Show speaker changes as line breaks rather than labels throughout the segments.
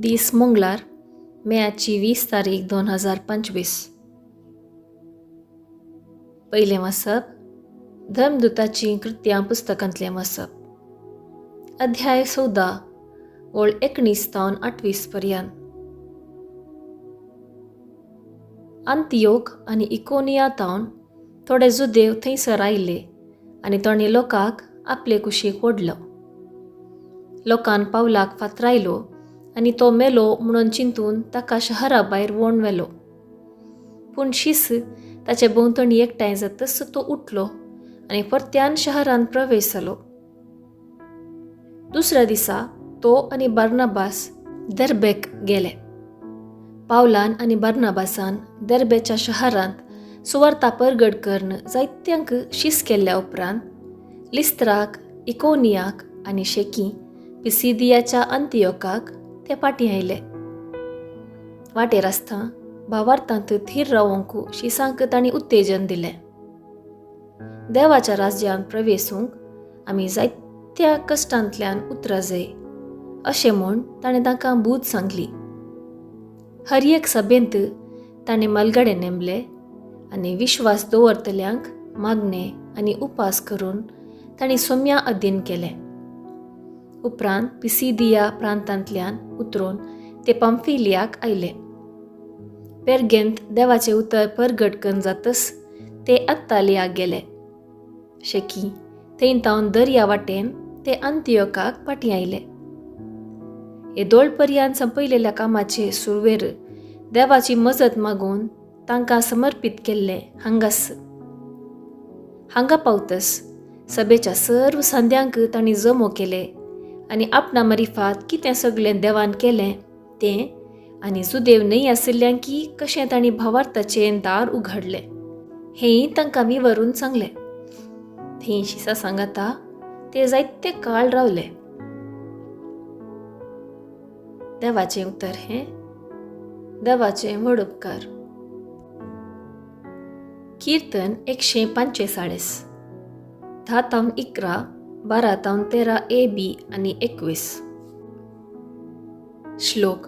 दीस मंगळार, मेयाची 20 तारीख 2025. पयलें वाचप धर्मदुताचीं कृत्यां पुस्तकांतलें वाचप, अध्याय 14 ओळ 19 तावन 28 पर्यंत. अंतियोक आनी इकोनिया तावन थोडे जुदेव थंयसर आयले आनी तांणी लोकांक आपले कुशीक ओडलो. लोकान पावलाक फातरायलो आनी तो मेलो म्हणून चिंतून ताका शहरा भायर वोण व्हेलो. पूण शीस ताचे भोंवतणी एकठांय जातच तो उठलो आनी परत्यान शहरांत प्रवेश जालो. दुसऱ्या दिसा तो आनी बार्नाबास दर्बेक गेले. पावलान आनी बार्नाबासान दर्बेच्या शहरांत सुवार्ता परगट करून जायत्यांक शीस केल्ल्या उपरांत लिस्त्राक, इकोनियाक आनी शेकी पिसिदियाच्या अंतियोकाक ते फाटीं आयले. वाटेर आसतना भावार्थांत थीर रावोंक शिसांक तांणी उत्तेजन दिलें. देवाच्या राज्यांत प्रवेसूंक आमी जायत्या कश्टांतल्यान उतरा जाय अशें म्हूण ताणें तांकां बूद सांगली. हर एक सभेंत ताणें मलगडे नेमले आनी विश्वास दवरतल्यांक मागणें आनी उपास करून तांणी सोम्या अधीन केलें. उपरांत पिसिदिया प्रांतांतल्यान उतरून ते पंफिलियाक आयले. पेर्गेंत देवाचें उतर परगट करून जातच ते अत्तालियाक गेले. शेकी थंय तावन दर्या वाटेन ते अंतियोकाक फाटीं आयले. येदोळ पर्यान संपयलेल्या कामाचे सुरवेर देवाची मजत मागून तांकां समर्पीत केल्लें हांगास. हांगा पावतस सभेच्या सर्व सांद्यांक तांणी जमो केले आनी आपणा मरिफात कितें सगळें देवान केलें तें आनी जुदेव न्हय आशिल्ल्यांकी कशें तांणी भावार्थाचें दार उघडलें हेंय तांकां विवरून सांगलें. थंय शिसा सांगाता ते जायते काळ रावले. देवाचें उतर हें देवाचें व्हड उपकार. कीर्तन 145, 10 तावन 11, 12 तावन 13 ए बी आनी 21. श्लोक.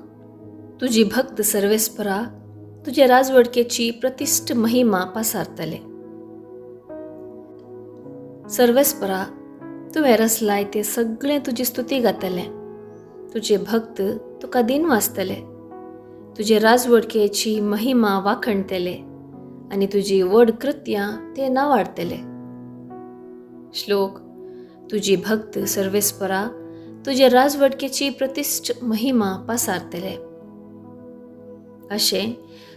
तुजी भक्त सर्वेस्परा तुजे राजवडकेची प्रतिश्ठ महिमा पासारतले. सर्वेस्परा तुवें रचलाय ते सगळें तुजी स्तुती गातले. तुजे भक्त तुका दिन वाचतले. तुजे राजवडकेची महिमा वाखणतले आनी तुजी व्हड कृत्यां ते नावाडतले. श्लोक. तुजी भक्त सर्वेस्परा तुजे राजवडकेची प्रतिश्ठ महिमा पासारतले. अशें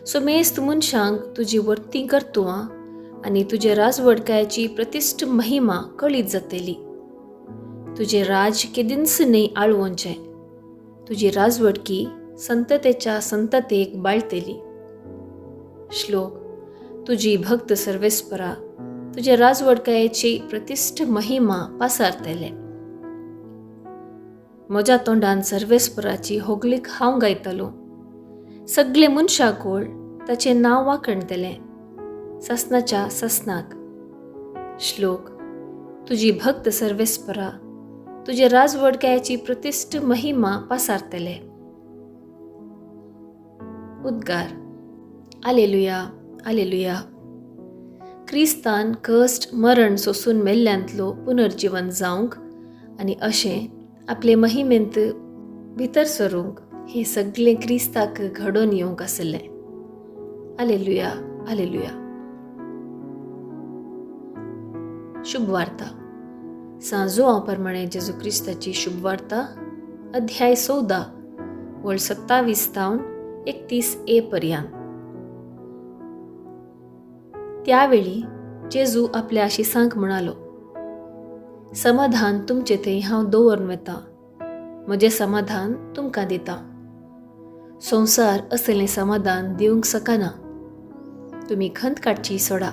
सुमेस्त मनशांक तुजी वर्ती कर्तुवां आनी तुजे राजवडकायाची प्रतिश्ठ महिमा कळीत जातली. तुजें राज केदींच न्हय आळवोचें. तुजी राजवडकी संततेच्या संततेक बाळतली. श्लोक. तुजी भक्त सर्वेस्परा तुजे राजवडकायेची प्रतिश्ठ महिमा पासारतले. म्हज्या तोंडान सर्वेस्पराची होगलीक हांव गायतलो. सगळे मनशाकोळ ताचें नांव वाखणतलें ससनाच्या ससनाक. श्लोक. तुजी भक्त सर्वेस्परा तुजे राजवडकायाची प्रतिश्ठ महिमा पासारतले. उद्गार. आलेलुया, आलेलुया. क्रिस्तान कश्ट मरण सोसून मेल्ल्यांतलो पुनर्जिवन जावंक आनी अशें आपले महिमेंत भितर सरूंक हें सगळें क्रिस्ताक घडोवन येवंक आसलें. आलेलुया, आलेलुया. शुभवार्ता. सांत जुआंव प्रमाणें जेजू क्रिस्ताची शुभवार्ता, अध्याय 14 वळ 27 तावन 31 ए पर्यंत. त्यावेळी जेजू आपल्या शिसांक म्हणालो, समाधान तुमचे थंय हांव दवरून वता, म्हजें समाधान तुमकां दिता. संवसार असलें समाधान दिवंक शकना. तुमी खंत काडची सोडा,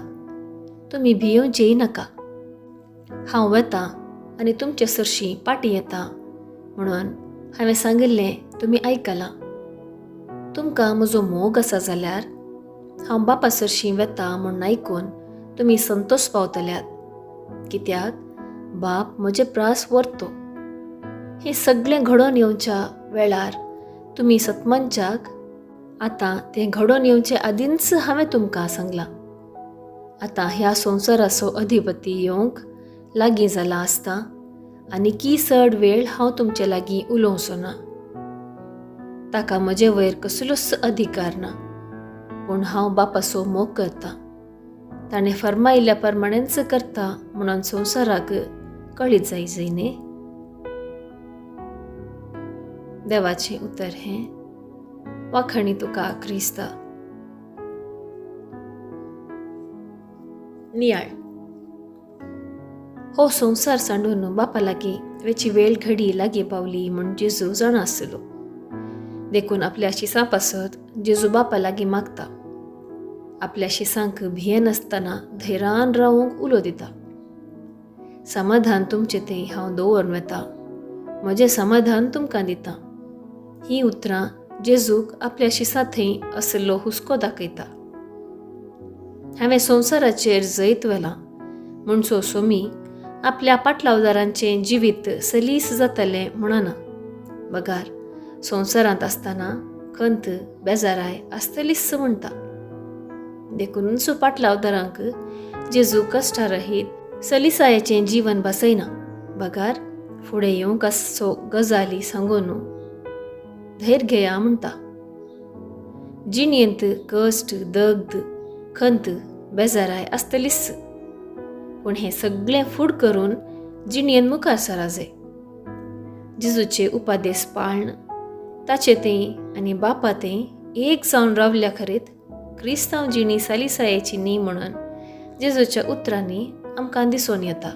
तुमी भियोवचेय नाका. हांव वता आनी तुमचे सरशीं पाटी येता म्हणून हांवें सांगिल्लें तुमी आयकलां. तुमकां म्हजो मोग आसा जाल्यार हांव बापा सरशीं वता म्हूण आयकून तुमी संतोश पावतल्यात, कित्याक बाप म्हजे प्रास व्हरतो. हें सगळें घडोवन येवच्या वेळार तुमी सतमनच्याक आतां तें घडोवन येवचे आदींच हांवें तुमकां सांगलां. आतां ह्या संवसाराचो अधिपती येवंक लागीं जाला आसता आनी की चड वेळ हांव तुमचे लागीं उलोवचो ना. ताका म्हजे वयर कसलोच अधिकार ना, पूण हांव बापाचो मोग करतां, ताणें फर्मायिल्ल्या प्रमाणेंच करता म्हणून संवसाराक कळीत जाय जाय न्ही. देवाचें उतर हें. वाखणी तुका क्रिस्ता. नियाळ. हो संवसार सांडून बापा लागीं वेची वेळ घडी लागीं पावली म्हूण जेजू जाणा आसलो, देखून आपल्या शिसां पासत जेजू बापा लागीं मागता. आपल्या शिसांक भियेनासतना धैर्यान रावूंक उलो दिता. समाधान तुमचें थंय हांव दवरून वता, म्हजें समाधान तुमकां दिता. हीं उतरां जेजूक आपल्या शिसां थंय आशिल्लो हुस्को दाखयता. हांवें संवसाराचेर जैत व्हेलां म्हणचो सोमी आपल्या पाटलावदारांचें जिवीत सलीस जातलें म्हणना, बगार संवसारांत आसतना खंत बेजाराय आसतलीच म्हणटा. देखूनच पाटलावदारांक जेजू कश्टारहीत सलिसायेचें जीवन बसयना, बगार फुडें येवंक आसचो गजाली सांगून धैर्य घेया म्हणटा. जिणेंत कश्ट, दग्ध, खंत, बेजाराय आसतलीच, पूण हें सगळें फूड करून जिणेंत मुखार सरा जाय. जेजूचे उपादेस पाळन ताचे थंय आनी बापा थंय एक जावन रावल्या खरीत क्रिस्तांव जिणी सालिसायेची न्ही म्हणून जेजूच्या उतरांनी आमकां दिसून येता.